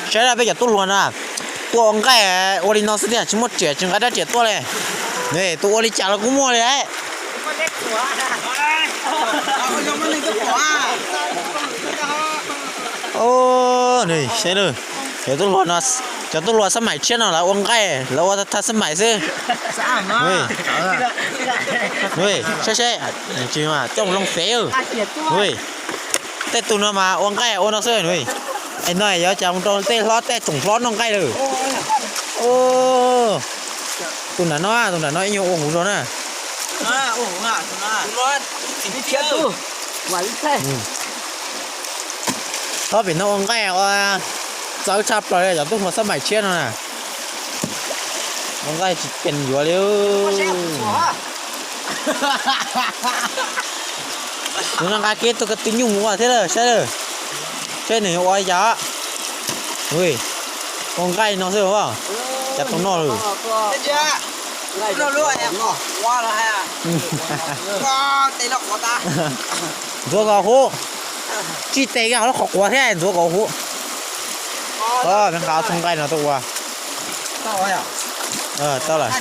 Saib peb cov tub hluas no, tuaj ua nqaij ua li no xwb tiag, tsis muaj riam tsis nqa rab riam tuaj li. Tus ua li cas los kuj muaj li. Saib, cov tub hluas xab maim tshiab no lawv ua nqaij, lawv ua thaj xab maim xwb. Saib saib, coj mus loo fev. Tej tug no mas ua nqaij ua no xwb. Es no yuav cas mus rau tej hlob tej tsoom hlob noj nqaij lawm. Tus nram no, tus nram no ib nyuag ua huv zog na. Hlob pem no ua nqaij ua txawv tshaj plaws li cov tub hluas xab maim tshiab no na. Ua nqaij tsis tes yuav li. Nws no nqa kiag tus ko tw nyuj mus ua thiab lawm, saib lawm. Saib nws yuav ua li cas. Ua nqaij no xwb, cas tau noj lawm. Ntxuav kom huv, tsij tes kiag lub qhov quav thiab ntxuav kom huv. Me nqa ob tug nqaij no tuaj ua. Tau lawm.